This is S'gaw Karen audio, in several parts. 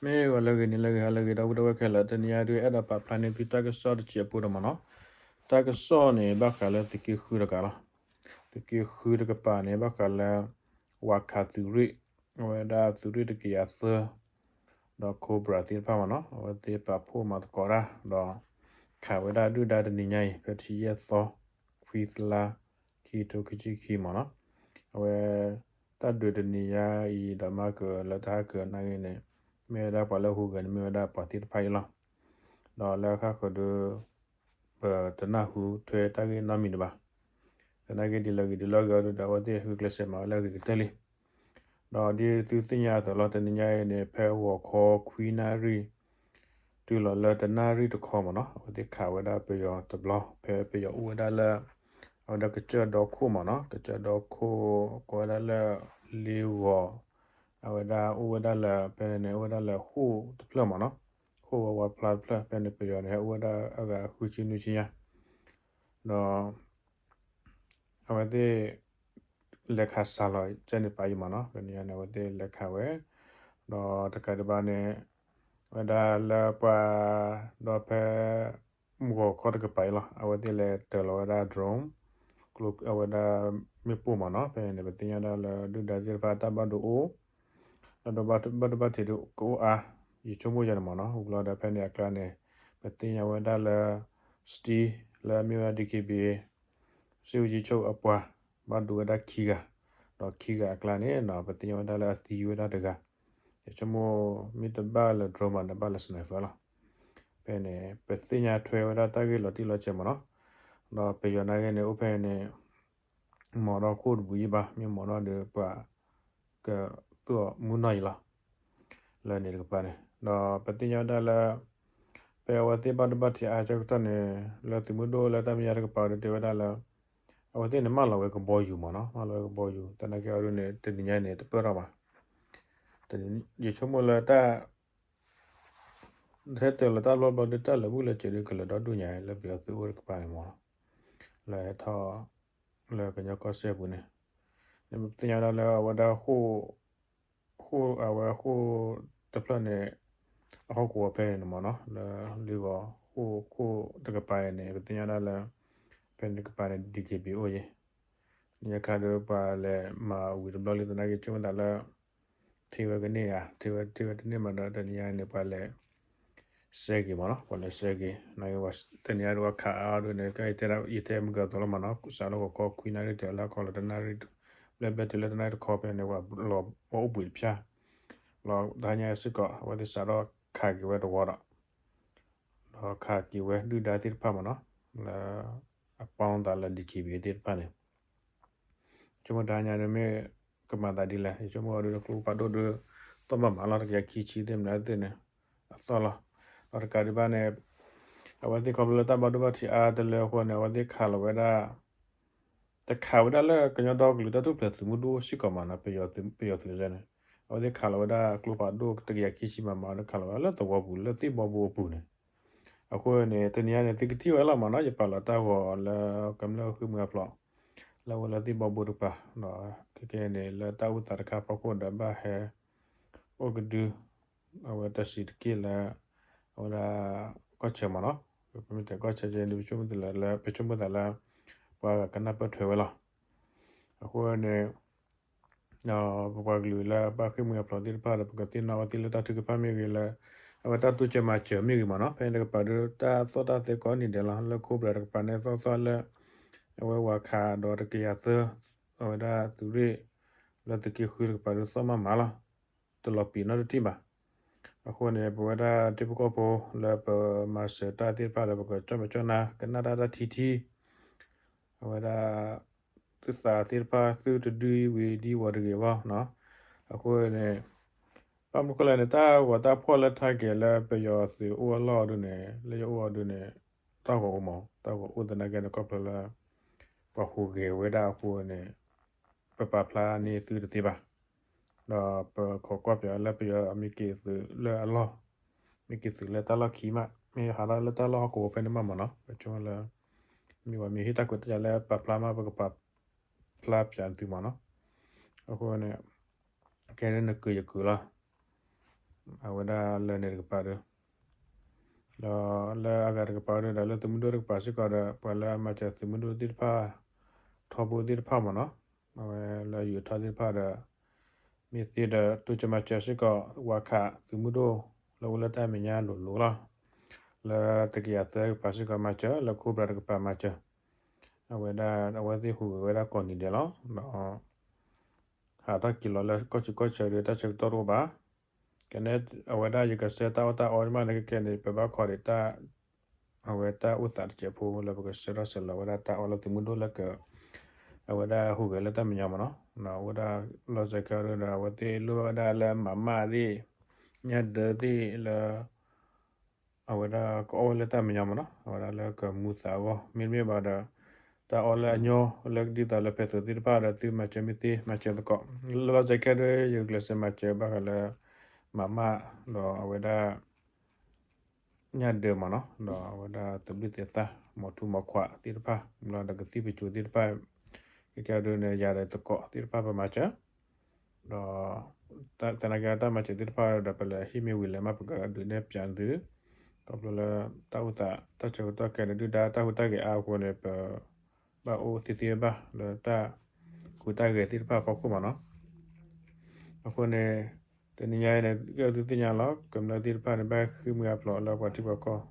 မ့ၢ်ဂီၤလၢအဂ့ၤ နံၤလၢအဂ့ၤ ဟါလၢအဂ့ၤ ဒီပုၢ်ဝဲၢ်ခဲလၢာ်, တနံၤညါဒုး အဲၣ်ဒိးပာ်ဖျါန့ၢ်သုတၢ်ကစီၣ်တစဲးဖိဒီးမ့ၢ်နီၤ. တၢ်ကစီၣ်န့ၣ် ဘၣ်ဃးလၢသုးက့ဃုတကပၤလီၤ. သုးက့ဃုတကပၤန့ၣ် ဘၣ်ဃးလၢ ဝးခးသုးရ့ၣ်, အဝဲဒၣ်သုးရ့ၣ်တကယၤသၢ ဒီး Cobra သ့ၣ်တဖၣ်မ့ၢ်နီၤ, အဝဲသ့ၣ်ပာ်ဖှိၣ်မၤသကိးတၢ် ဒီး ခးဝဲဒၣ်ဒုၣ်ဒါတနံၤညါအံၤ ဖဲတဆံယဲၢ်သီ ခွံသီလါ ခံကထိခံဆံခံမ့ၢ်နီၤ. အဝဲ တၢ်ဒုးတနံၤညါအံၤ ဒီးမၤကလၢတဟါကနာ်ဂ့ၤန့ၣ် မ့ၢ်ဝဲဒၣ်ပှၤလၢဟူးဂဲၤန့ၣ် မ့ၢ်ဝဲဒၣ်ပှၤသ့ၣ်တဖၣ်အံၤလီၤ. ဒီးလၢအဃၣ်ဃုာ်ဒီး ပတနၢ်ဟူထွဲတၢ်ဂ့ၢ်နီတမံၤဒံးဘၣ်. သနာ်က့ဒ်လဲၣ်ဂ့ၤဒ်လဲၣ်ဂ့ၤအီၤဒီး အဝဲသ့ၣ်ဂုာ်ကျဲးစၢးမၤဝဲလၢအဂ့ၤကတၢၢ်လံ. ဒီးဒ်သုသ့ၣ်ညါအသိးလီၤ တနံၤညါအံၤန့ၣ် ဖဲဂီၤခီခွံနၣ်ရံၣ် တုၤလီၤလၢတနၣ်ရံၣ်တခီမ့ၢ်နီၤ, အဝဲသ့ၣ်ခးဝဲဒၣ်ပယီၤတဘျီ ဖဲပယီၤအိၣ်ဝဲဒၣ်လၢ အဝဲဒၣ်ကစၢၢ်ဒီခိၣ်မ့ၢ်နီၤ, ကစၢၢ်ဒီခိၣ် ကိးဝဲဒၣ်လၢ လ့ဂီၤ အဝဲဒၣ်အိၣ်ဝဲဒၣ်လၢ ဖဲန့ၣ်န့ၣ် အိၣ်ဝဲဒၣ်လၢဃိာ်တဖျၢၣ်မ့ၢ်နီၤ, ဃိာ်ဝဲဝါဖျါတဖျၢၣ် ဖဲန့ၣ်ပယီၤန့ၣ် ဟဲအိၣ်ဝဲဒၣ်အဂၤဃုဆံနွံဆံညါ ဒီး အဝဲသ့ၣ် လဲၤခးစှၤလီၤကဲန့ၣ်ပာ်အံၤမ့ၢ်နီၤ, တနံၤညါန့ၣ် အဝဲသ့ၣ်လဲၤခးဝဲ ဒီးတကးဒံးဘၣ်န့ၣ် ဝဲဒၣ်လၢပှၤ ဒီးဖဲ မုၢ်ဂီၤခီတကပၤအံၤလီၤ အဝဲသ့ၣ်လဲၤတၢၤလီၤဝဲဒၣ် drone ကျိ အဝဲဒၣ် မ့ၣ်ပိၢ်မ့ၢ်နီၤ, ဖဲန့ၣ် ပသ့ၣ်ညါဒၣ်လၢဒုၣ်ဒါသ့ၣ်တဖၣ်တၢ်ဘၣ်ဒိအိၣ် ဒီးဘၣ်ဒိဘၣ်ထံးဒုကအိၣ်အါ, ယဆိကမိၣ်ယၤန့ၣ်မ့ၢ်နီၤ, ဝံၤလီၤဒီးဖဲန့ၣ်အကျါန့ၣ် ပသ့ၣ်ညါဝဲဒၣ်လၢ Steve လၢအမ့ၢ်ဝဲဒၣ် DKBA စစ်ဦးစီးချုပ်အပှၤ ဘၣ်ဒိဝဲဒၣ်ခံဂၤ, ဒီးခံဂၤအကျါန့ၣ်နီၤ ပသ့ၣ်ညါဝဲဒၣ်လၢအသံဝဲဒၣ်တဂၤ, ယဆိကမိၣ်မ့ၢ်တဘၣ်လၢ drone ဘၣ်န့ၣ် ဘၣ်လၢ sniper လီၤ. ဖဲန့ၣ် ပသ့ၣ်ညါထွဲဝဲဒၣ်တၢ်ဂ့ၢ်လီၤတံၢ်လီၤဆဲးမ့ၢ်နီၤ, ဒီးပယီၤနာ်က့န့ၣ် အိၣ်ဖဲန့ၣ် မ့ၢ်ဒီးခိၣ်တဘိယံၣ်ဘၣ်, မ့ၢ်မ့ၢ်ဒီးဒီးပှၤ ကပုၢ်အီၤမုၢ်နီၢ်အံၤလီၤ. လၢန့ၣ်တကပၤန့ၣ် ဒီးပသ့ၣ်ညါဝဲဒၣ်လၢ ဖဲအဝဲသ့ၣ်ဘၣ်ဒိဘၣ်ထံးအါဆၢကတီၢ်န့ၣ် လၢသုးမုၢ်ဒိၣ်လၢတၢ်မဲာ်ညါတကပၤဒီးတဲဝဲဒၣ်လၢ အဝဲသ့ၣ်န့ၣ် မၢလီၤဝဲကဘီယူၤမ့ၢ်နီၤ, မၢလီၤဝဲကဘီယူၤ သနာ်က့အီၤဒ်န့ၣ် တနံၤညါန့ၣ် တပၢၢ်ထီၣ်ဘၣ်. ယဆိကမိၣ်လၢတၢ် ဟဲတၢၤလီၤတၢ်ဘျီဘျီဒီး တၢ်လၢာ်ဘူၣ်လၢာ်စၢၤဒီး ကလဲၤဒီဒူၣ်ညါလၢပယီၤသုးအိၣ်တကပၤန့ၣ်မ့ၢ်နီၤ, လၢဟဲထီၣ် လၢကညီကီၢ်စဲၣ်ပူၤန့ၣ် ပသ့ၣ်ညါဒၣ်လၢအဝဲဒၣ် ဃိာ် အဝဲဃိာ်တဖျၢၣ်န့ၣ် အဟီၣ်ကဝီၤဖဲန့ၣ်န့ၣ်မ့ၢ်နီၤ, လၢလ့ဂီၤဃိာ်ခိၣ်တကပၤအံၤန့ၣ် ပသ့ၣ်ညါဒၣ်လၢ ဖဲန့ၣ်တကပၤန့ၣ် DKBA အိၣ်ယဲၢ်, ညါခါဒီးပှၤလဲၤမၤဝံၤတဘျီလံ သနာ်က့ဆိကမိၣ်သးလၢ ထံၣ်ဝဲကန့ၢ်ဧါ, ထံၣ်ဝဲ ထံၣ်ဝဲတန့ၢ်မးဒီး တနံၤညါန့ၣ် ပှၤလဲၤ စဲက့ၤမ့ၢ်နီၤ, ပှၤလဲၤစဲက့ၤ နာ်က့ပှၤသ့ၣ်ညါဒၣ်ဝဲခးအါဒ်န့ၣ် ကယတဲမုၢ်ကၢၤအသိးလီၤမ့ၢ်နီၤ, စးထီၣ်ဂီၤခီခွံနၣ်ရံၣ်တုၤလၢခီလီၤတနၣ်ရံၣ်, ဘျဲၣ်ဘျဲၣ်တုၤလၢတနၣ်ရံၣ်တခီဖဲန့ၣ် ပှၤလီၤပှၤအိၣ်ဘှံးတဖျၢၣ်, လီၤတဟါညါစ့ၢ်ကီး အဝဲသ့ၣ်စးထီၣ်ခးက့ၤဝဲတဝီဒီး ဒီးခးက့ၤဝဲဒုၣ်ဒါသ့ၣ်တဖၣ်မ့ၢ်နီၤ, လၢ အပီသးလၢ DKBA သ့ၣ်တဖၣ်န့ၣ် ဆိကမိၣ်တဟါညါန့ၣ်မ့ၢ်ကမၤသးဒ်လဲၣ်, ယဆိကမိၣ်အီၤဒုးကျိဖးဒိၣ်ဒုး သီၣ်ဘၣ်မးလီၤ တကယၤခံဆံသ့ၣ်မနုၤသ့ၣ်န့ၣ် အသီၣ်လီၤ, ဒီးတကးဒံးဘၣ်န့ၣ် အဝဲသ့ၣ်ခီဖျိလၢတၢ်ဘၣ်ဒိဘၣ်ထံးအါတလၢအဃိန့ၣ် အဝဲသ့ၣ်ခးလီၤဝဲဒၣ် တခးဝဲဒၣ်လၢကညီဒီကလုာ်တၢ်ထူၣ်ဖျဲးသုးမုၢ်ဒိၣ်စ့ၢ်ကီးမးနီၤ, ပယီၤသုးစ့ၢ်န့ၣ် အဝဲသ့ၣ်ခးလီၤဝဲဒၣ်ကျိဖးဒိၣ်တကယၤခံဆံမးမး ခးလီၤဝဲလၢသဝီပူၤ လၢသ့ၣ်ဘီဘိအပူၤန့ၣ်, အဃိန့ၣ် တနံၤညါန့ၣ် သုကထံၣ်ဝဲလီၤမးနီၤ, ယပာ်လီၤတၢ်ဂီၤလၢကမျၢၢ်ဃ့ၢ်မှံဟးဖျိး လၢအအိၣ်လၢသ့ၣ်ဘီဘိတကပၤဒီး ခဲကနံၣ်အံၤန့ၣ် လၢတၢ်အိၣ်သးတခါဖီခိၣ်ဒီးဘၣ်ဟဲ အိၣ်ကဒု အဝဲတၢ်စံးတက့ၢ်လၢ အဝဲဒၣ် ကီၢ်ဆၢမးနီၤ, ပမ့ၢ်တဲကီၢ်ဆၢကဲန့ၣ် ပဆိကမိၣ်သးလၢ ပဆိကမိၣ်သးလၢ ပှၤဂၤကနၢ်ပၢၢ်ထွဲဝဲလီၤ. အဃိန့ၣ် ပပှၤကလုာ်လၢအဘၣ်ဃ့ၢ်မှံဟးဖျိးသ့ၣ်တဖၣ်ဒီး ပကသ့ၣ်နီၣ်အဝဲသ့ၣ်လၢတၢ်ထုကဖၣ်မ့ၢ်ဂ့ၤလၢ အဝဲတၢ်တိစၢၤမၤစၢၤမ့ၢ်ဂ့ၤမးနီၤ, ဖဲန့ၣ်တကပၤဒီး တၢ်သီၣ်တၢ်သဲကိးနံၤဒဲးလီၤ, လၢ Cobra တကပၤန့ၣ် သီၣ်သီၣ်လၢ အဝဲဝၤခးဒီးတကယၤသၢ အဝဲဒၣ်သုးရ့ၣ် လၢသုးက့ဃုတကပၤဒီးသီၣ်မးမးလီၤ. တလီၤပံာ်နီတထံၣ်ဘၣ်. အဃိန့ၣ် ပဝဲဒၣ်ထံဖိကီၢ်ဖိလၢပမၤစၢၤတၢ်သ့ၣ်တဖၣ်ဒီး ပကကၠီၣ်မဲာ်ကၠီၣ်နါ ကနၣ်တၢ်တၢ်ထံထံ အဝဲဒၣ် သုသးသ့ၣ်တဖၣ်သုတဒုဝံၤဒံဝီၤတဂ့ၤအဂီၢ်နီၤ. အဃိန့ၣ် ဘၣ်မနုၤဃိလဲၣ်န့ၣ် တၢ်ဂီၤတၢ်ဖှီၣ်လၢထါက့ၤလၢပယီၤသုးအိၣ်အလီၢ်ဒုန့ၣ် လၢယအိၣ်အီၤဒုန့ၣ် တၢ်ဂီၤအိၣ်မး တၢ်ဂီၤအိၣ်သနာ်က့န့ၣ် ခီဖျိလၢ ပှၤဟူးဂဲၤဝဲဒၣ်အဃိန့ၣ် ပပာ်ဖျါန့ၢ်သုတသ့ဘၣ်. ဒီးပခိးကွၢ်ပၠးလၢပယီၤမ့ၢ်က့ၤသုးလၢအလီၢ်, မ့ၢ်က့ၤသုးလၢတၢ်လီၢ်ခံမး, မ့ၢ်ဟးထီၣ်လၢတၢ်လီၢ်ဟီၣ်ကဝီၤဖဲန့ၣ်မးမးနီၤ, ပဆိကမိၣ်လၢ မ့ၢ်ပှၤမ့ၢ်ဟ့ၣ်တၢ်ခွဲးတၢ်ယာ်လၢပာ်ဖျါမး ပကပာ်ဖျါပၠးသုမးနီၤ. အဃိန့ၣ် ကဲလၢနကုၤယကုၤလီၤ. အဝဲဒၣ်လၢန့ၣ်တကပၤဒီး ဒီးလၢအဂၤတကပၤဒီး ဒီးလၢသုးမုၢ်ဒိၣ်တကပၤစ့ၢ်ကီးဒီး ပှၤလၢအမၤစၢၤသုးမုၢ်ဒိၣ်သ့ၣ်တဖၣ် ထီဘိသ့ၣ်တဖၣ်မ့ၢ်နီၤ, အဝဲလၢယူၤထီၣ်သ့ၣ်တဖၣ်ဒီး မ့ၢ်သ့ဒီး တိစၢၤမၤစၢၤစ့ၢ်ကီး ဝးခးသုးမုၢ်ဒိၣ် လၢအိၣ်လၢတၢ်မဲာ်ညါလိၤလိၤလီၤ. လၢတကယၤသၢကပၤစ့ၢ်ကီးမၤစၢၤ လၢ Cobra တကပၤမၤစၢၤ, အဝဲဒၣ်အဝဲသ့ၣ်ဟူးဂဲၤဝဲဒၣ်ကိးနံၤဒဲးလီၤ. ဒီး ဟးထီၣ်က့ၤလီၤလၢကီၢ်ဆူးကီၢ်ဆၢဒီး တၢ်ဆၢကတီၢ်တအိၣ်ဘၣ်. ကဲန့ၣ် အဝဲဒၣ်ယကဆှၢတၢ်အီၣ်တၢ်အီမးန့ၣ် ကဲန့ၣ် ပဘၣ်ခိးဒံးတၢ် အဝဲတၢ်အိၣ်သးတစဲးဖိလၢပကဆှၢထီၣ်ဆဲးလီၤဝဲဒၣ်တၢ်အီၣ်လၢသုးမုၢ်ဒိၣ်လၢက အဝဲဒၣ်ဟူးဂဲၤလၢတၢ်မဲာ်ညါမ့ၢ်နီၤ. အဝဲဒၣ်လီၤစဲးခဲအံၤဒီး အဝဲသ့ၣ်လိၣ်ဘၣ်ဝဲဒၣ်လၢမၤမၢ်သ့ၣ် ညၣ်ဒၢသ့ၣ်လၢ အဝဲဒၣ်ကအီၣ်ဝဲလၢတၢ်မဲာ်ညါမ့ၢ်နီၤ, အဝဲဒၣ်လၢကမူသးအဂီၢ် မ့တမ့ၢ်ဘၣ်ဒီး တၢ်အီၣ်လၢအညီလၢဒ်သိးလၢဖဲသုးသ့ၣ်တဖၣ်ဒီး သုမၤစၢၤမ့ၢ်သ့ မၤစၢၤသကိး, လီၤစဲးခဲဒၣ် ယကကျဲးစၢးမၤစၢၤဘၣ်ဃးလၢ မၤမၢ် ဒီးအဝဲဒၣ် ညၣ်ဒၢမ့ၢ်နီၤ, ဒီးအဝဲဒၣ်သဘျုၣ်သဲးသၣ် မိၢ်ထူမိၢ်ခွးသ့ၣ်တဖၣ် ဘျီဒီးကသံၣ်ပစိၤသ့ၣ်တဖၣ် ကဲကဲဒၣ်န့ၣ် ယၤဒီးသကိးသ့ၣ်တဖၣ်ပမၤစၢၤ ဒီး သနာ်က့တၢ်မၤစၢၤသ့ၣ်တဖၣ်ဒီး ပလဲၤဟံၣ်မ့ၢ်ဝံၤလဲၣ်မး ပကဒုးနဲၣ်ပၠးသု, ခီဖျိလၢတၢ်အိၣ်သး တၢ်ဆၢကတီၢ်ခဲအံၤန့ၣ် ဒုၣ်ဒါတၢ်ဟူးတၢ်ဂဲၤအါအဃိန့ၣ် ပဘၣ်အိၣ်သ့သ့ဘၣ်လၢတၢ်ဟူးတၢ်ဂဲၤသ့ၣ်တဖၣ်အဖီခိၣ်မ့ၢ်နီၤ. အဃိန့ၣ် တနံၤညါအံၤန့ၣ် ကဲသုသ့ၣ်ညါလီၤ ကမျၢၢ်သ့ၣ်တဖၣ်န့ၣ် ဘၣ်ဃ့ၢ်မှံဟးဖျိးလၢပှၤထံပှၤကီၢ်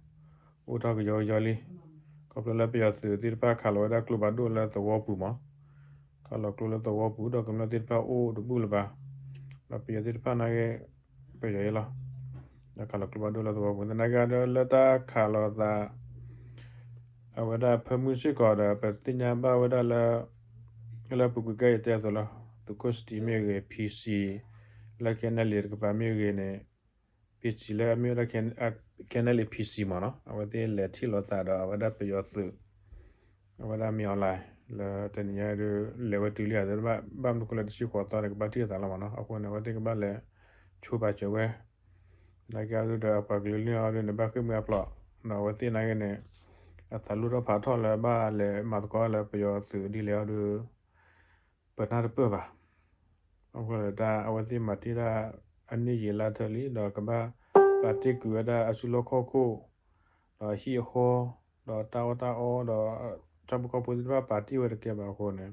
အိၣ်ထီၣ်ကယီကယီလံ. ခီဖျိလၢပယီၤသုးသ့ၣ်တဖၣ်ခးလီၤဝဲဒၣ်ကျိဖးဒိၣ်လၢသဝီပူၤမး, ခးလီၤကျိလၢသဝီပူၤ ဒီးကမျၢၢ်သ့ၣ်တဖၣ်အိၣ်တဘူၣ်လၢၤဘၣ်, ဒီးပယီၤသ့ၣ်တဖၣ်နာ်က့ ပယီၤအံၤလီၤ, ဒီးခးလီၤကျိဖးဒိၣ်လၢသဝီပူၤ သနာ်က့ဒီး လၢတၢ်ခးလီၤသး အဝဲဒၣ်ဖၢမုၢ်စ့ၢ်ကီးဒီး ပသ့ၣ်ညါဘၣ်ဝဲဒၣ်လၢ လၢပူၤကွံာ်ကဲအံၤတဲအသိးလီၤ, သုးခိၣ်စတံမ့ၢ်ဂ့ၤ PC လၢ KNLA တကပၤမ့ၢ်ဂ့ၤန့ၣ် PC လၢအမ့ၢ်ဝဲဒၣ် KNLA PC မ့ၢ်နီၤ, အဝဲသ့ၣ်လဲၤထံၣ်လိာ်သးဒီးအဝဲဒၣ်ပယီၤသုး အဝဲဒၣ်မ့ၢ်အီၤလဲၣ် လၢတနံၤညါဒီး လဲၤဝဲတုၤလံဧါ ဘၣ်မနုၤဃိလဲၣ် တဆံဃိးသီန့ၣ် ကဘၣ်ထံၣ်လိာ်သးလီၤမ့ၢ်နီၤ, အဃိန့ၣ် အဝဲသ့ၣ်ကဘၣ်လဲၤဆိပာ်စၢၤဝဲ သနာ်က့အီၤဒုဒီး အပှၤကလုာ်လၢအီၤဒုန့ၣ် ဘၣ်ဃ့ၢ်မှံဟးဖျိး, ဒီးအဝဲသ့ၣ်နာ်က့န့ၣ် အသးလူၢ်ထီၣ်ဖးထီၣ်လၢဘၣ်လဲၤမၤသကိးလၢပယီၤသုးဒ်လဲၣ်အီၤဒု ပနၢ်တပၢၢ်ဘၣ်. အဃိလၢတၢ် အဝဲသ့ၣ်မၤတ့ၢ်ဒၣ်အနံၣ်ယံာ်လါထၢလံ, ဒီးကဘၣ်ပာ်တ့ၢ်ကွံာ်ဝဲဒၣ်အစုလီၢ်ခီၣ်ခိၣ်, ဒီးအဟံၣ်အဃီ, ဒီးတၢ်အီၣ်တၢ်အီ, ဒီးတၢ်ဖိကီၢ်ဖိသ့ၣ်တဖၣ်ပာ်တ့ၢ်ဝဲတကဲဘၣ်အဃိန့ၣ်,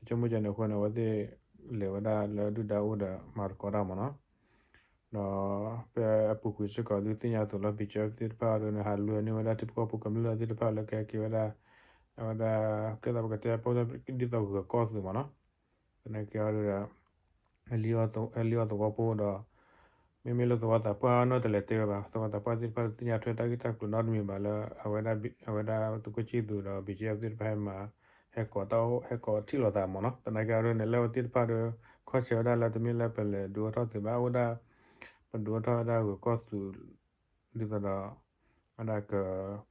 ယဆိကမိၣ်ကဲန့ၣ်အဃိန့ၣ် အဝဲသ့ၣ်လဲၤဝဲဒၣ်လၢဒုၣ်ဒါအိၣ်ဒီးမၤသကိးတၢ်မ့ၢ်နီၤ. ဒီးဖဲအပူၤကွံာ်စ့ၢ်ကီး ဒုးသ့ၣ်ညါအသိးလၢ BGF သ့ၣ်တဖၣ်အီၤဒုန့ၣ် ဟးလူၤန့ၢ်ဝဲဒၣ်ထံဖိကီၢ်ဖိကမျၢၢ်သ့ၣ်တဖၣ်လၢကဟဲက့ၤဝဲဒၣ် အဝဲဒၣ် ကဲသးပကတဲ ဒ်သိးဂၢၤကီၢ်သုးမ့ၢ်နီၤ, သနာ်က့အီၤဒုဒီး ဟဲလံၣ်အီၣ်သဝီဖိဒီး မ့မ့ၢ်လၢသဝီသးပှၢ်နီတလဲၤတဲဝဲဘၣ်, သဝီသးပှၢ်သ့ၣ်တဖၣ်သ့ၣ်ညါထွဲတၢ်ဂ့ၢ်တၢ်ကျိၤနီတမံၤဘၣ်လၢ အဝဲဒၣ် အဝဲဒၣ်သုးခိၣ်ဆံၣ်သူးဒီး BGF သ့ၣ်တဖၣ်ဟဲမၤ ဟဲကိးထံၣ်လိာ်သးမ့ၢ်နီၤ, သနာ်က့အီၤဒုန့ၣ် လၢအဝဲသ့ၣ်တဖၣ်ဒီး ခီၣ်ဆၢဝဲဒၣ်လၢတမ့ၢ်လၢပလဲၤဒုးအိၣ်ထီၣ်သုးဘၣ်, အိၣ်ဝဲဒၣ် ပဒုးအိၣ်ထီၣ်ဝဲဒၣ်ဂၢၤကီၢ်သုး ဒ်သိးဒီး ဝဲဒၣ်က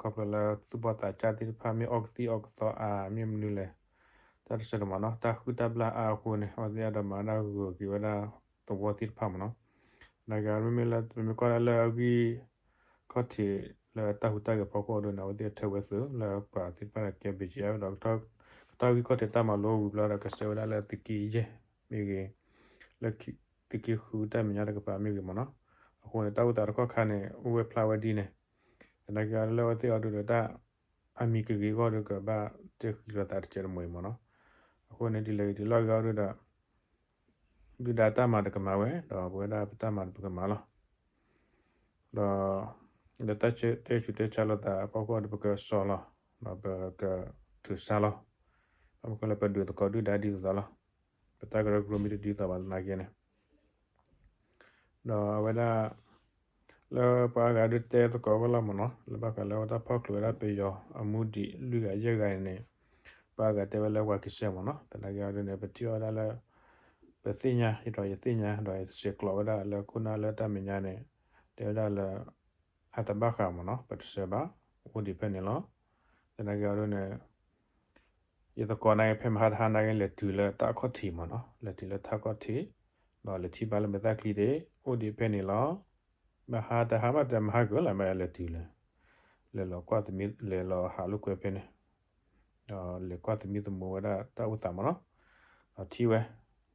ခီဖျိလၢသူၣ်ဘီၣ်သးစၢ်သ့ၣ်တဖၣ် မ့ၢ်အီၣ်ကသံၣ်အီၣ်ကသီအါ မ့ၢ်မနုၤလဲၣ်, တၢ်တဆၢတမးနီၤ, တၢ်ဃုတၢ်ဘျၣ်အါအဃိန့ၣ် အဝဲသ့ၣ်အဲၣ်ဒိးမၤဝဲဒၣ်ဂၢၤက့ၤဝဲဒၣ်သဝီသ့ၣ်တဖၣ်မ့ၢ်နီၤ, သနာ်က့မ့မ့ၢ်လၢ ပမ့ၢ်ကွၢ်လၢအဂံၢ်ခီၣ်ထံးလၢတၢ်ဟူးတၢ်ဂဲၤဖီခိၣ်အီၤဒုန့ၣ် အဝဲသ့ၣ်ထၢဝဲသုးလၢပှၤသ့ၣ်တဖၣ်န့ၣ် ကဲ BGF ဒီး ကထီၣ်ဂံၢ်ခီၣ်ထံးတၢ်မၤလိဝံၤဘျီဒီး ကဆှၢဝဲဒၣ်လၢသုးက့ယဲၢ်မ့ၢ်ဂ့ၤ, လၢသုးက့ဃုတၢ်မဲာ်ညါတကပၤမ့ၢ်ဂ့ၤမ့ၢ်နီၤ, အဃိန့ၣ် တၢ်အိၣ်သးတခီခါန့ၣ် အိၣ်ဝဲဖျါဝဲဒ်န့ၣ်, သနာ်က့လၢအဝဲသ့ၣ်အီၤဒုဒီး တၢ်အမံၤကဂ့ၤအဂီၢ်ဒီး ကဘၣ်တဲဃံလိာ်သးတစဲးတမှဲၤအံၤမ့ၢ်နီၤ, အဃိန့ၣ် ဒ်လဲၣ်ဂ့ၤဒ်လဲၣ်ဂ့ၤအီၤဒုဒီး ဒုၣ်ဒါတၢ်မၤတကမၤဝဲ ဒီးပဝဲဒၣ်ပတၢ်မၤပကမၤလီၤ. ဒီး လၢတၢ်တဲဆူးတဲဆါလိာ်သးအဖီခိၣ်ဒီး ပကစီလီၤ, ဒီးပကထုးဆါလီၤ, ဘၣ်မနုၤဃိလၢပဒုးသကိးဒုၣ်ဒါဒ်သိးသိးလီၤ, ပတၢ်ကရၢကရိမ့ၢ်တဒ်သိးဘၣ်သနာ်က့န့ၣ် ဒီးအဝဲဒၣ် လၢပှၤအါဂၤဒုးတဲသကိးဝဲလီၤမ့ၢ်နီၤ, လၢဘၣ်ဃးလၢတၢ်ဖီၣ်ကျိၤဝဲဒၣ်ပယီၤအမူဒံးလွံၢ်ဂၤယဲၢ်ဂၤအံၤန့ၣ်, ပှၤအါဂၤတဲဝဲလၢပှၤကစဲမ့ၢ်နီၤ, သနာ်က့အီၤဒုန့ၣ် ပထံၣ်အီၤဝဲဒၣ်လၢ ပသ့ၣ်ညါ ယဒီးယသ့ၣ်ညါ ဒီးယဆဲးကျိးဝဲဒၣ်လၢခိၣ်နၢ်လၢတၢ်မဲာ်ညါန့ၣ် တဲဝဲဒၣ်လၢ အတဘၣ်ဃးမ့ၢ်နီၤ, ပတဆဲးဘၣ်, အိၣ်ဒံးဖဲန့ၣ်လီၤ. သနာ်က့အီၤဒုန့ၣ် ယသကိးနာ်က့ ဖဲမဟါတဟါနာ်က့ လဲၤတုၤလၢတၢ်ခီၣ်ထံးမ့ၢ်နီၤ, လဲၤတုၤလၢတၢ်ခီၣ်ထံး, ဒီးလဲၤထံၣ်ဘၣ်လၢမဲာ်သၣ်ချံတ့ၢ်, အိၣ်ဒံးဖဲန့ၣ်လီၤ. မဟါတဟါဘၣ်တမဟါကၢၤလၢ်မ့ၢ်လဲၤတုၤလဲၤ, လဲၤလီၤကွၢ်သမံ လဲၤလီၤဟးလိာ်ကွဲဖဲန့ၣ်, ဒီးလဲၤကွၢ်သမံသမိးဝဲဒၣ်တၢ်အိၣ်သးမ့ၢ်နီၤ, ဒီးထံၣ်ဝဲ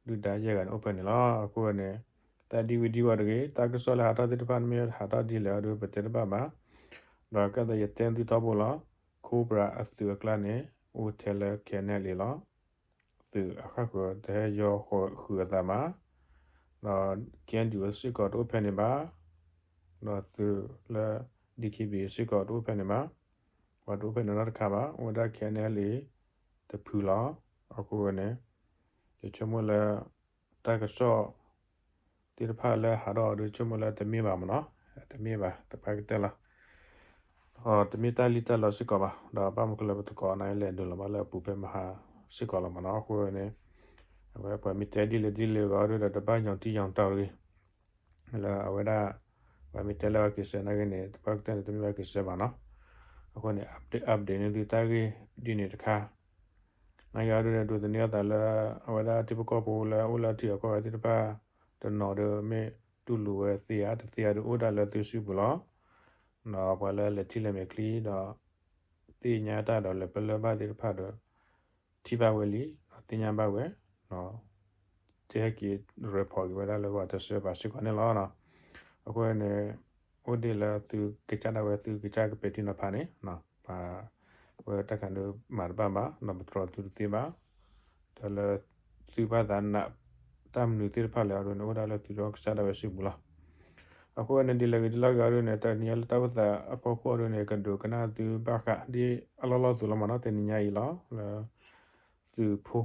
ဒုၣ်ဒါယဲၢ်ဂၤန့ၣ်အိၣ်ဖဲန့ၣ်လီၤ. အဃိန့ၣ် သးဒံဝံၤဒံဝီၤတဂ့ၤ, တၢ်ကစီၣ်လၢဟးထီၣ်သ့ၣ်တဖၣ် မ့ၢ်ဟးထီၣ်ဒ်လဲၣ်အီၤဒီး ပတဲတဘၣ်ဘၣ်. ဒီးကဲသးယတဲသုထီဘိလီၤ, Cobra အသုးအကျါန့ၣ် အိၣ်ထဲလၢ K N L A လီၤ. သုးအဃၣ်ဃုာ်တဟဲယီၤဃုာ်အသးမး, ဒီး K N D O စ့ၢ်ကီးတအိၣ်ဖဲန့ၣ်ဘၣ်, ဒီးသုးလၢ D K B A စ့ၢ်ကီးတအိၣ်ဖဲန့ၣ်ဘၣ်, ပှၤတအိၣ်ဖဲန့ၣ်နီတခါဘၣ်, အိၣ်ဝဲဒၣ် K N L A တဖုလီၤ. အဃိန့ၣ် ယဆိကမိၣ်လၢ တၢ်ကစီၣ် သ့ၣ်တဖၣ်လၢဟးထီၣ်အီၤဒီး ဆိကမိၣ်လၢတမ့ၢ်ဘၣ်မ့ၢ်နီၤ, တမ့ၢ်ဘၣ် တပာ်ကတၢၢ်လီၤ. တမ့ၢ်တၢ်လံၣ်တၢ်လီစ့ၢ်ကီးဘၣ်, ဒီးဘၣ်မနုၤဃိလၢပသကိးန့ၣ် လဲၤဒိးလီၤဘၣ်လၢအပူၤဖဲမဟါစ့ၢ်ကီးလီၤမ့ၢ်နီၤ. အဃိန့ၣ် အဝဲပှၤမ့ၢ်တဲဒ်လဲၣ်ဒ်လဲၣ်ဂီၤဒီး တဘၣ်ညီတံၢ်ညီတီတဂ့ၤ လၢအဝဲဒၣ် ပှၤမ့ၢ်တဲလၢအက့ၤစဲးနာ်က့န့ၣ် တပာ်ကတၢၢ်န့ၣ် တမ့ၢ်ဘၣ်က့ၤစဲးဘၣ်နီၤ. အဃိန့ၣ် update update န့ၢ်သုတၢ်ဂ့ၢ်ဒ်န့ၣ်တခါ နာ်က့အီၤဒုးန့ၣ် ဒိးသန့ၤအသးလၢ အဝဲဒၣ်ထံဖိကီၢ်ဖိလၢအိၣ်လၢထံအကီၢ်ဂၤသ့ၣ်တဖၣ် တနီၤဒီးမ့ၢ်တူၢ်လိာ်ဝဲသ့ဧါ တသ့ဧါဒီး အိၣ်ဒၣ်လၢသုစုပူၤလီၤ. ဒီးပှၤလၢလဲၤထံလဲၤမဲာ်ချံဒီး သ့ၣ်ညါတၢ်ဒီးလဲၤပလၢၢ်ဘၣ်သ့ၣ်တဖၣ်ဒီး ထံၣ်ဘၣ်ဝဲလံ ဒီးသ့ၣ်ညါဘၣ်ဝဲ တဟဲက့ၤ report က့ၤဝဲဒၣ်လၢပှၤတစဲးဘၣ်စ့ၢ်ကီးန့ၣ်လီၤ. အဃိန့ၣ် အိၣ်ဒ်လၢသုကစၢ်ဒၣ်ဝဲသုကစၢ်ကပဲာ်ထံနီၤဖးန့ၣ် ပှၤဝဲတၢ်ခးဒုးမၤတဘၣ်ဘၣ် ဒီးပတြီသုတသ့ဘၣ်. တၢ်လၢသုဘၣ်သးနာ် တၢ်မနုၤသ့ၣ်တဖၣ်လဲၣ်အီၤဒုးန့ၣ် အိၣ်ဒၣ်လၢသုဒီကစၢ်ဒၣ်ဝဲစုပူၤလီၤ. အဃိန့ၣ် ဒ်လဲၣ်ဂ့ၤဒ်လဲၣ်ဂ့ၤအီၤဒုးန့ၣ် တနံၤညါလၢတၢ်အိၣ်သးအဖီခိၣ်အီၤဒုးန့ၣ် ကဒိးကနၣ်သုဘၣ်ဃးဒ်အလီၢ်လီၢ်သုးလီၤမ့ၢ်နီၤ. တနံၤညါအံၤလီၤ လၢ သုးဖိ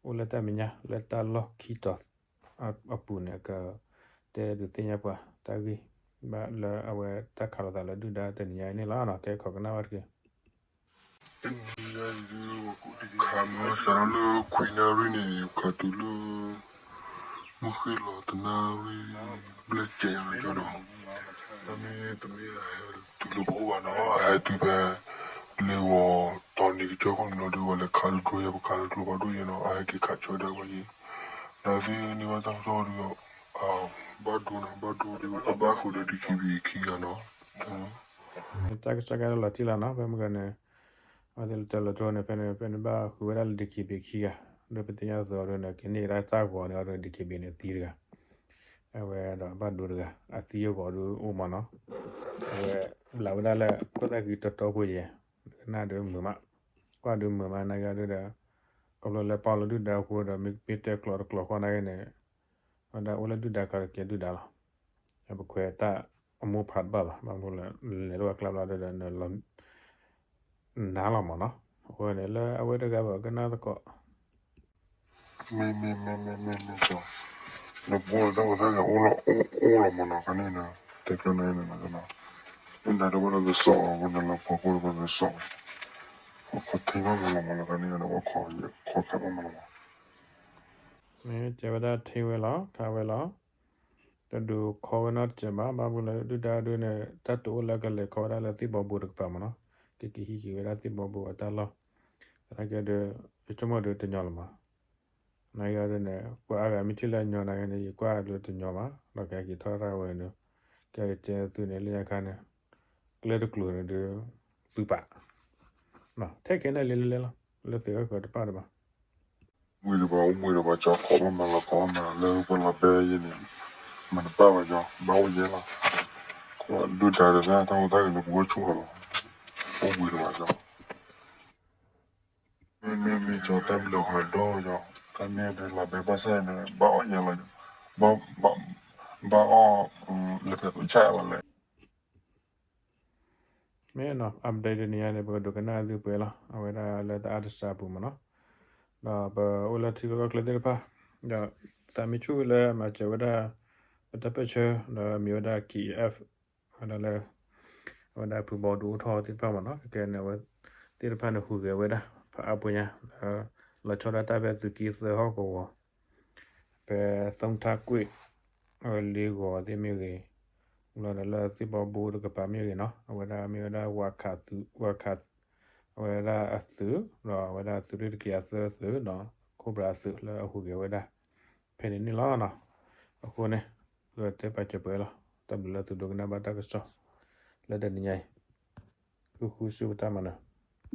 အိၣ်လၢတၢ်မဲာ်ညါ လၢတၢ်လီၢ်ခံတီၤအပူၤန့ၣ် ကတဲဒုးသ့ၣ်ညါပှၤတၢ်ဂ့ၢ် ဘၣ်လၢအဝဲတၢ်ခးလိာ်သးလၢဒုၣ်ဒါတနံၤညါအံၤန့ၣ်လီၤ. ကဲခိးကနၣ်ဘၣ်တက့ၢ်. တနံၤညါအံၤဒုး ခးမ့ၢ်စးထီၣ်လၢခွံနၣ်ရံၣ်န့ၣ် ခးတုၤလၢ မုၢ်ဃ့ၢ်လီၤတနၣ်ရံၣ် ဘျဲၣ်စဲးယၤလီၤကၠီနီၤ. တၢ်မ့ၢ်တမ့ၢ်ဟဲတုၤလၢပအိၣ်ဘၣ်နီၤ အဟဲတုၤဖဲ လ့ဂီၤ တီၤနံၤကစၢၢ်ခိၣ်န့ၣ်လီၤဒုး ဝဲလဲၤခးလၢဒြိယဲၢ်ပခးလၢကျိဖးဒိၣ်ယဲၢ်နီၤ အဟဲက့ၤခးဆၢဒၣ်ဝဲယဲၢ် ဒီးသ့ၣ်န့ၢ်ဘၣ်တၢ်ကစီၣ်ဒုး ဘၣ်ဒိနီၤ ဘၣ်ဒိဒုး အဘၣ်ဃုာ်ဒီး ဒီခံဘံၤခံဂၤနီၤ တၢ်ကစီၣ်ကဲလၢလီၤတံၢ်လီၤနီၤ ဖဲမုၢ်ဂီၤန့ၣ် အဝဲသ့ၣ်လၢတၢ်လီၤတြိန့ၣ် ဖဲန့ၣ် ဖဲန့ၣ်ဘၣ်ဃုာ်ဝဲဒၣ်လၢ ဒီခံဘံၤခံဂၤ ဒီးပသ့ၣ်ညါအသိးအီၤဒုးန့ၣ် ကန့ၢ်ကဒါတၢ်ဂီၤန့ၣ်အီၤဒုး ဒီခံဘံၤန့ၣ်သံတဂၤ အဝဲဒီးအဘၣ်ဒိတဂၤ အသံအဂီၤဒုးအိၣ်မးနီၤ အဝဲဘျးဝဲဒၣ်လၢ ခိၣ်သၣ်ဃံတီတီဖိယဲၢ် ကနၣ်ဒုးမုာ်မး ကွၢ်ဒုးမုာ်မး နာ်က့အီၤဒုးဒီး ခီဖျိလၢပာ်လီၤဒုၣ်ဒါအဃိဒီး မ့ၢ်တဲကျိာ်တကျိာ်ဃီနာ်က့န့ၣ် ဝဲဒၣ်အိၣ်လၢဒုၣ်ဒါကျါဒီးကဲဒုၣ်ဒါလီၤ ပကွဲးတၢ်အမိၢ်ဖးတဘၣ်ဘၣ် ဘၣ်မနုၤလဲၣ် လဲၤလၢပှၤကျါဘျီဒီး နလီၤ နါလီၤမးနီၤ အဃိန့ၣ် လၢအဝဲတဂၤဘၣ်ကနၣ်သကိး မ့ၢ်မ့ၢ်မ့ၢ်မ့ၢ်မ့ၢ်မ့ၢ်ကီး နပှၤတၢ်အိၣ်သးကအိၣ်လီၤအိၣ်လီၤမးနီၤ ခါန့ၣ်ဒီး တဲကျၢၤန့ၣ်နီၤ မ့ၢ်ဒၣ်တဝဲလၢကစီၣ်အီၤ ဝဲနလၢပှၤကိၢ်တဝဲလၢကစီၣ် အခီၣ်ထံဘၣ်မးလီၤမးနီၤ ခါန့ၣ်ဒီး ဝဲခီၣ်ခးဘၣ်မးလီၤမး မ့ၢ်တဲဝဲဒၣ်ထံဝဲလီၤ ခးဝဲလီၤ တဒုးခီဝဲနီတစဲးဘၣ် ဘၣ်မနုၤလဲၣ် ဒုၣ်ဒါဒုးန့ၣ် တၢ်တအိၣ်လၢကလဲၤခီဝဲဒၣ်လၢသ့ၣ်ဘီဘိတကပၤမးနီၤ ကက့ၤဟံးက့ၤဝဲဒၣ်သ့ၣ်ဘီဘိအတၢ်လီၢ် သနာ်က့ဒီး ယဆိကမိၣ်ဒီးတညီလီၤမး နာ်က့ဒီးန့ၣ် ပှၤအါဂၤမ့ၢ်ထံၣ်လၢညီနာ်က့န့ၣ် ယကွၢ်ဒုးတညီမး ဒီးကက့ၤထီၣ်ရၣ်ဝဲန့ၣ် ကက့ၤတဲသုန့ၣ် လၢညါခါန့ၣ် ကျဲတကျိၤန့ၣ်ဒုး သုပာ် ထဲခဲန့ၣ်လံလၢလဲၣ်လီၤ လၢသုးဂၢၢ်ဃၢၤတပာ်တဘၣ် ဝံၤတဘၣ် အိၣ်ဘှံးတဘၣ် ကၠီခီၣ်ဘၣ်မၤလီၤခီၣ်ဘၣ်မၤလီၤ လၢပလီၤဘဲယဲန့ၣ် မၤတဘၣ်ဘၣ်ကၠီ ဘၣ်အိၣ်ယဲလီၤ ဒုၣ်ဒါတဂၤတၢ်အိၣ်သးက့ၤလၢပဂီၢ်ဆူၣ်လီၤလီၤ အိၣ်ဘှံးတဘၣ်ကၠီ မ့မ့ၢ်မ့ၢ်ကၠီတၢ်ဘျုးဟးဒီးကၠီ တၢ်မ့ၢ်ဒုးလီၤဘဲဘၣ်ဆၣ်န့ၣ် ဘၣ်အိၣ်ယဲလီၤ ဘၣ် ဘၣ်အီၣ် လဲၤဖဲးသိးဆၣ်လီၤလဲၣ် မ့ၢ်နီၤ update တနံၤညါန့ၣ် ပကဒိးကနၣ်သုပှဲၤလီၤ အဝဲဒၣ်လၢတၢ်အါတစးပူၤမးနီၤ ဒီးပအိၣ်လၢထံလီၢ်ကျဲသ့ၣ်တဖၣ် ဒီးသးမ့ၢ်ဆူၣ်လၢမၤစၢၤဝဲဒၣ် ပတၢ်ပၢၢ်ဆၢ ဒီးမ့ၢ်ဝဲဒၣ် K E F ဝဲဒၣ်လၢ အဝဲဒၣ်ဖုဘီဒုးအိၣ်ထီၣ်သ့ၣ်တဖၣ်မးနီၤ ကဲန့ၣ်အဝဲသ့ၣ်တဖၣ်န့ၣ် ဟူးဂဲၤဝဲဒၣ် ဖးအါပူၤညါ လီၤဆီဒၣ်တၢ်ဖဲသုးက့သၢဟီၣ်ကဝီၤ ဖဲ သုထးကွ့ၣ် အဝဲလ့ဂီၤသ့ၣ်မ့ၢ်ဂ့ၤ လီၤဒီးလၢသ့ၣ်ဘီဘိတကပၤမ့ၢ်ဂ့ၤနီၤ အဝဲဒၣ်မ့ၢ်ဝဲဒၣ်ဝါခးသုး ဝါခး အဝဲဒၣ်အသုး ဒီးအဝဲဒၣ်သုးရ့ၣ်တကယၤသၢသုးဒီး Cobra အသုးလၢအဟူးဂဲၤဝဲဒၣ် ဖဲန့ၣ်န့ၣ်လီၤနီၤ အဃိန့ၣ် ပတဲပာ်စၢၤပှဲၤလီၤ တၢ်ဘျုးလၢသုဒိကနၣ်ဘၣ်တၢ်ကစီၣ် လၢတနံၤညါအံၤ ဃုဃုစူၢ်ကတၢၢ်မးနီၤ